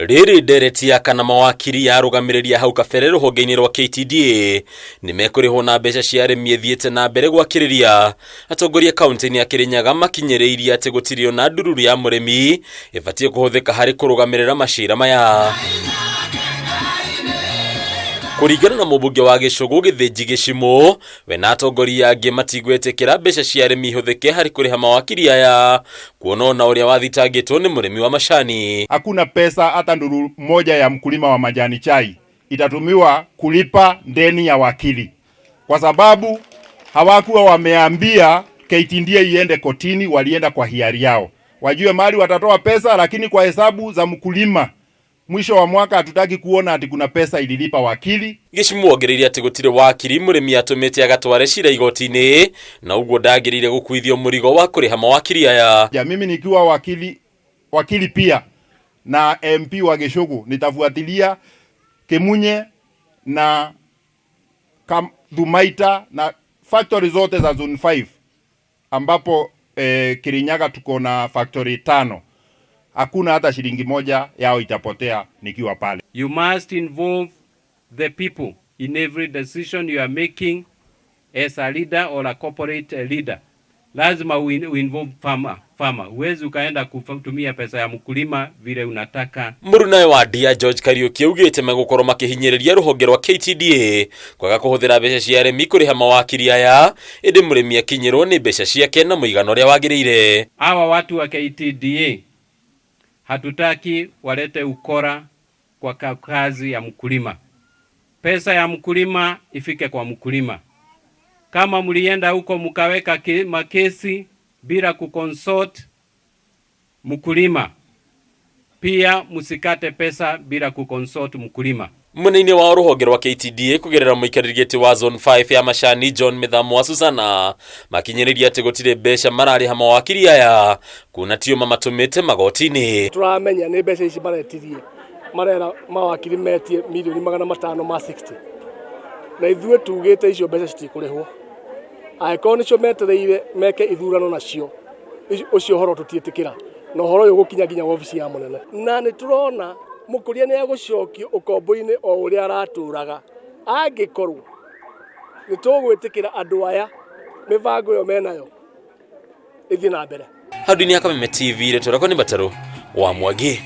Rĩrĩ ndereti ya kana mawakiri yarũgamĩrĩria hau kabere rũhonge-inĩ rwa KTDA nĩ mekũrĩhwo na mbeca cia arĩmi ĩthiĩte na mbere gwakĩrĩria. Atongoria kaunti-inĩ ya Kĩrĩnyaga makinyĩrĩirie atĩ gũtirĩ ona ndururu ya mũrĩmi ĩbatiĩ kũhũthĩka harĩ kũrũgamĩrĩra macira maya. Kũringana na mũmbunge wa Gĩcũgũ Gĩthĩnji Gĩcimũ, we na atongoria angĩ matigwĩtĩkĩra mbeca cia arĩmi ihũthĩke harĩ kũrĩha mawakiri aya kuona ona ũrĩa wathitangĩtwo nĩ mũrĩmi wa macani. Hakuna pesa hata nduru moja ya mkulima wa majani chai itatumiwa kulipa ndeni ya wakili, kwa sababu hawakuwa wameambia KTDA iende kotini, walienda kwa hiari yao, wajue mahali watatoa pesa, lakini kwa hesabu za mkulima mwisho wa mwaka hatutaki kuona ati kuna pesa ililipa wakili. Gĩcimu ongereire atĩ gũtirĩ wakiri mũrĩmi atũmĩte agatware cira igoti-inĩ na ũguo ndagĩrĩire gũkuithio mũrigo wa kũrĩha mawakiri aya. Ya, mimi nikiwa wakili pia na MP wa Gĩcũgũ nitafuatilia Kimunye na Thumaita na factory zote za zone 5 ambapo Kirinyaga tuko na factory 5. Hakuna hata shilingi moja yao itapotea nikiwa pale. You must involve the people in every decision you are making as a leader or a corporate leader. Lazima uinvolve farmer. Huwezi ukaenda kutumia pesa ya mkulima vile unataka. Mũrunawe wa Ndia George Kariuki augĩte megũkorwo makĩhinyĩrĩria rũhonge rwa KTDA kwaga kũhũthĩra mbeca cia arĩmi kũrĩha mawakiri aya, ĩndĩ mũrĩmi akinyĩrwo nĩ mbeca ciake na mũigana ũrĩa wagĩrĩire. Hawa watu wa KTDA hatutaki walete ukora kwa kazi ya mkulima. Pesa ya mkulima ifike kwa mkulima. Kama mlienda huko mkaweka makesi bila kuconsult mkulima, pia msikate pesa bila kuconsult mkulima. Mwena-inĩ wa rũhonge rwa KTDA kũgerera mũikarĩri gĩtĩ wa Zone 5 ya macani John Mĩthamo wa Susana makinyĩrĩria atĩ gũtirĩ mbeca mararĩha mawakiri aya kuona tio mamatũmĩte magoti-inĩ. Tũramenya nĩ mbeca ici maretirie, marera mawakiri metie mirioni magana matano ma 60, na ithuĩ tugĩte icio mbeca citikũrĩhwo. Angĩkorwo nĩcio metereire meke ithurano nacio, ũcio ũhoro tũtiĩtĩkĩra, na ũhoro ũyũ ũgũkinya nginya wabici ya mũnene. Na nĩ tũrona mũkũria nĩ egũcokio ũkombo-inĩ o ũrĩa aratũraga angĩkorwo nĩ tũgwĩtĩkĩra andũ aya mĩbango ĩyo menayo ĩthiĩ na mbere. Handũ-inĩ ya Kameme TV, rĩtwa rĩakwa nĩ Mbatarũ wa Mwangi.